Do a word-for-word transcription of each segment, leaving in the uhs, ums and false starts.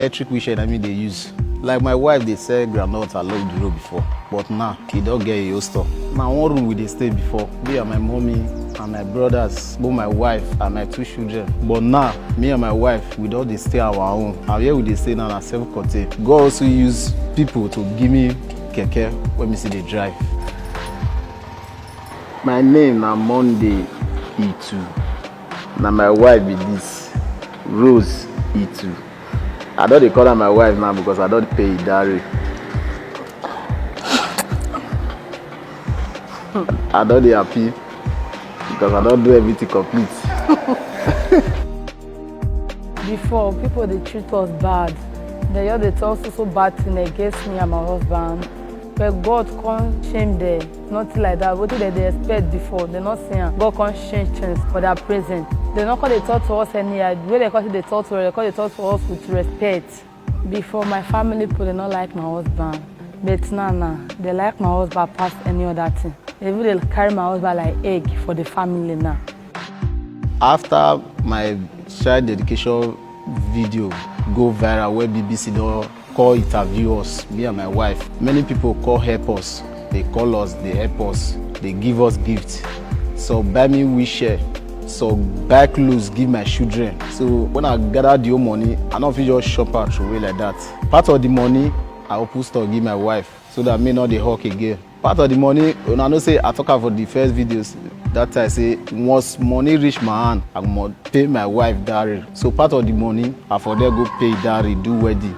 Electric wheelchair na me dey use. Like my wife dey sell groundnut along the road before, but now e don get e own store. Na one room we dey stay before. Me and my mommy and my brothers, both my wife and my two children. But now, me and my wife, we don dey stay our own. And where we dey stay now na self contained. God also use people to give me keke wey me still dey drive. My name na Monday Itu. Na my wife be this, Rose Itu. I don dey call her my wife now because I don pay Idare. I don dey happy because I don do everything complete. Before, people dey treat us bad. They just dey talk so so bad thing against me and my husband. But God can't shame them. Nothing like that. What did they expect before? They not see am. God can't change things for their present. They not call they talk to us anyhow. The way they call they talk to us, they call they talk to us with respect. Before, my family people they not like my husband. But now now, they like my husband past any other thing. They even dey carry my husband like egg for the family now. After my child dedication video go viral, where B B C don call interview us, me and my wife, many people call help us. They call us, they help us, they give us gifts. So buy me wheelchair, so buy clothes, give my children. So when I gather the whole money, I no fit just shop out away like that. Part of the money, I open store give my wife so that me no dey hawk again. Part of the money, una know say I talk am for the first videos that time say once money reach my hand, I must pay my wife dowry. So part of the money, I for there go pay dowry, do wedding.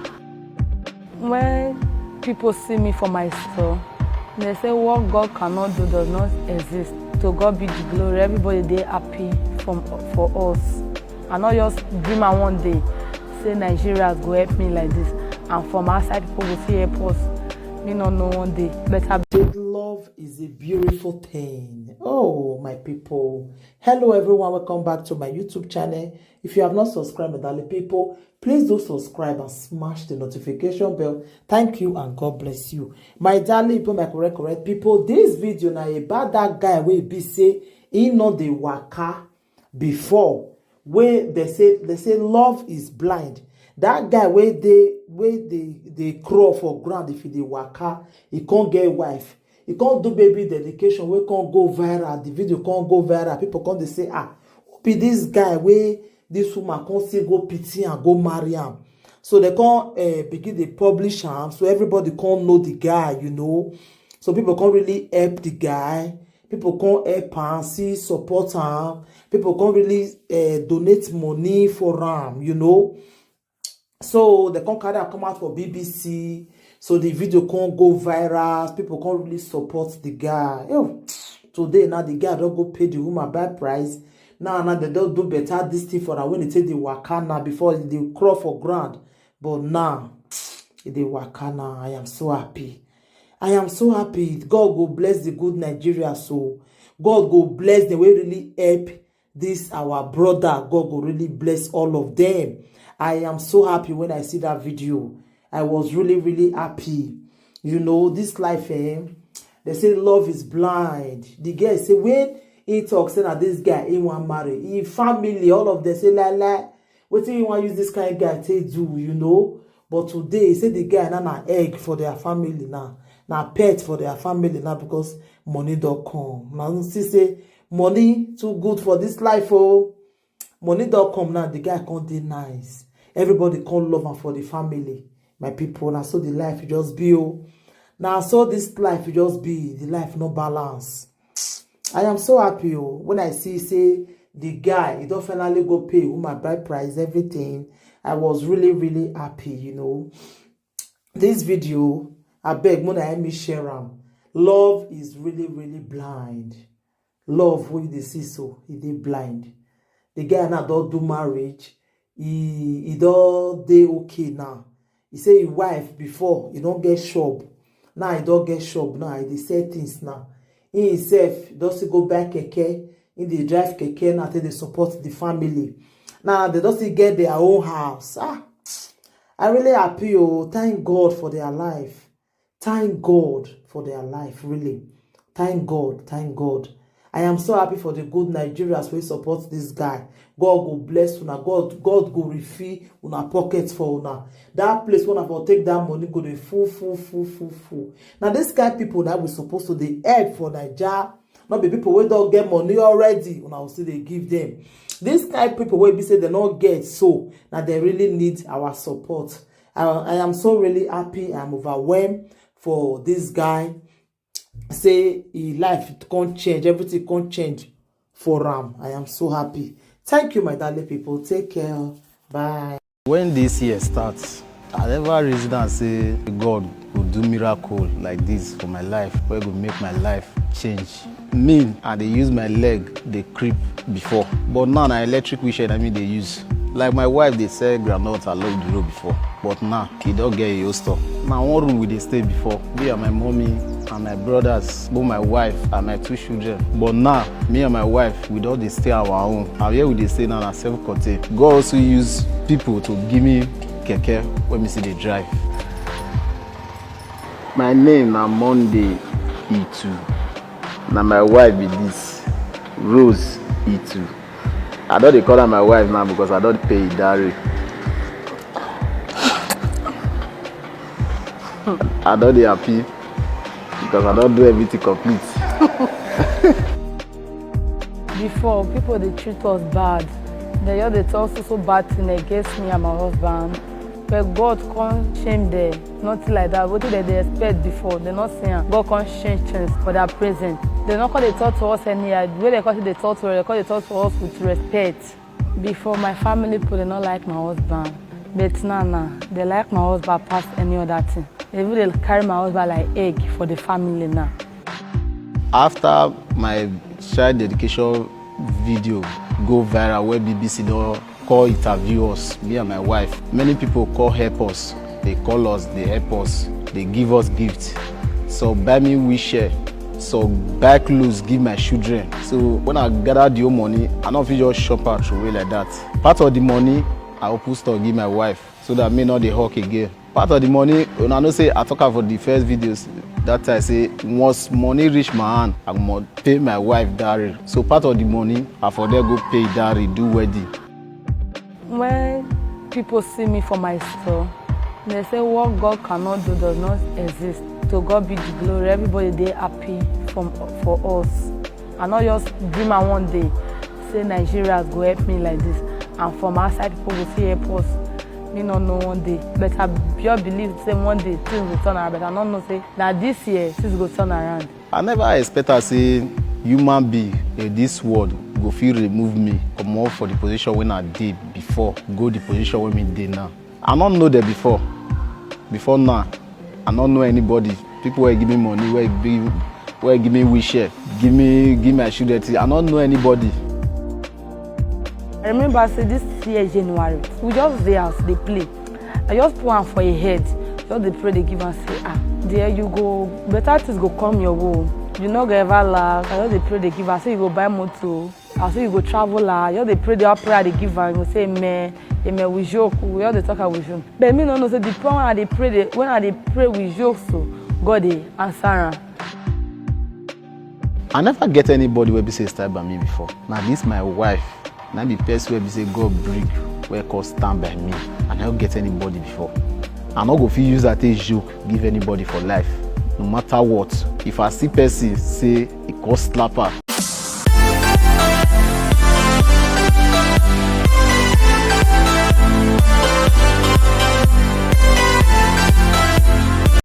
When people see me for my store, they say what God cannot do does not exist. To God be the glory. Everybody dey happy from for us. I not just dream am one day say Nigeria go help me like this, and from outside people go fit help us. Me no know one day, but I Love is a beautiful thing. Oh, my people. Hello, everyone. Welcome back to my YouTube channel. If you have not subscribed, my darling people, please do subscribe and smash the notification bell. Thank you and God bless you. My darling people, my correct, correct people, this video now about that guy wey be say he no dey waka before. Wey they say, they say love is blind. That guy wey dey, wey dey, dey crawl for ground if he dey waka, he can't get wife. He can't do baby dedication, wey can't go viral. The video can't go viral. People come dey say, ah, who be this guy wey this woman can't see go pity and go marry am? So they can't uh, begin dey publish am, so everybody can't know the guy, you know. So people can't really help the guy. People can't help am, see support am. People can't really uh, donate money for am, you know. So they can't carry am come out for B B C. So the video can't go viral. People can't really support the guy. Yo, today now the guy don't go pay the woman by price. Now now they don't do better this thing for her when they take the waka now before they crawl for ground. But now they waka now. I am so happy. I am so happy. God go bless the good Nigeria. So God go bless the way really help this our brother. God go really bless all of them. I am so happy when I see that video. I was really, really happy. You know, this life, eh? They say love is blind. The girl say when he talks, say that this guy he want marry, he family, all of them say la la. Wetin you want use this kind guy take do, you know? But today, say the guy na na egg for their family now, na pet for their family now because money don't come. Now see say money too good for this life, oh. Money don't come now. The guy can't dey nice. Everybody can't love am for the family. My people, now so the life just be, oh. Now so this life just be, the life no balance. I am so happy, oh, when I see say the guy, he don't finally go pay with my bride price, everything. I was really, really happy, you know. This video, I beg, when I me share am. Love is really, really blind. Love wey you dey see so, e dey blind. The guy now don't do marriage. He, he don't dey okay now. He say his wife before, he don't get shop. Now he don't get shop now. He dey sell things now. He himself don still go buy keke. He dey drive keke now, take dey support the family. Now they don still get their own house. Ah, I really happy, oh. Thank God for their life. Thank God for their life, really. Thank God, thank God. I am so happy for the good Nigerians wey support this guy. God go bless una. God, God go refill una pocket for una. That place wey una for take that money go dey full, full, full, full, full. Now this kind people that we supposed to dey help for Naija. Not be people wey don get money already, una go still dey give them. This kind people wey be say they no get, so now they really need our support. I, I am so really happy. I'm overwhelmed for this guy. Say his life can't change, everything can't change for him. I am so happy. Thank you, my darling people. Take care. Bye. When this year starts, I never reason and say God will do miracle like this for my life, where go make my life change. Me, I dey use my leg, dey creep before, but now na electric wheelchair na me dey use. Like my wife dey sell groundnut along the road before, but now e don get e own store. Na one room we dey stay before, me and my mommy and my brothers, both my wife and my two children. But now, me and my wife, we don dey stay our own. And where we dey stay now na self-contained. God also use people to give me keke wey me still dey drive. My name na Monday Itu. Na my wife be this, Rose Itu. I don dey call her my wife now because I don pay Idari. I don dey happy because I don do everything complete. Before, people dey treat us bad. They just dey talk so so bad thing against me and my husband. But God come shame them. Nothing like that. Wetin dem dey expect before, dem no see am. God come change things for their present. Dem no come dey talk to us anyhow. The way dem come dey talk to us, dem come dey talk to us with respect. Before, my family people, dem no like my husband. But now, now, dem like my husband pass any other thing. Dem even dey carry my husband like egg for the family now. After my child dedication video go viral, where B B C don call interview us, me and my wife, many people call help us. They call us, they help us, they give us gifts. So buy me wheelchair, so buy clothes, give my children. So when I gather the whole money, I no fit just shop out away like that. Part of the money, I open store give my wife so that me no dey hawk again. Part of the money, una know say I talk am for the first videos that time say once money reach my hand, I must pay my wife dowry. So part of the money, I for there go pay dowry, do wedding. When people see me for my store, they say what God cannot do does not exist. To God be the glory. Everybody dey happy from, for us. I no just dream am one day say Nigerians go help me like this, and from outside people go fit help us. Me no know one day, but I just believe say one day things go turn around. But I no know say na this year things go turn around. I never expect am say human being in this world go fit remove me comot for the position wey I dey before go the position wey me dey now. I no know them before. Before now, I no know anybody. People wey give me money, wey give, wey give me wheelchair, give me, give my children thing. I no know anybody. I remember say this year January, we just dey house dey play. I just put am for a head, just dey pray dey give am say, ah, there you go, better things go come your way. You no go ever lack. I just dey pray dey give am say you go buy motor. I say you go travel, ah, you just dey pray the prayer dey give am, you go say amen, amen with joke, we all dey talk am with joke. But me no know say the prayer when I dey pray, dey, when I dey pray with joke, so God dey answer am. I never get anybody wey be say stand by me before. Na this my wife, na be person wey be say God bring, wey come stand by me. I never get anybody before. I no go fit use that take joke give anybody for life, no matter what. If I see person say e come slap her,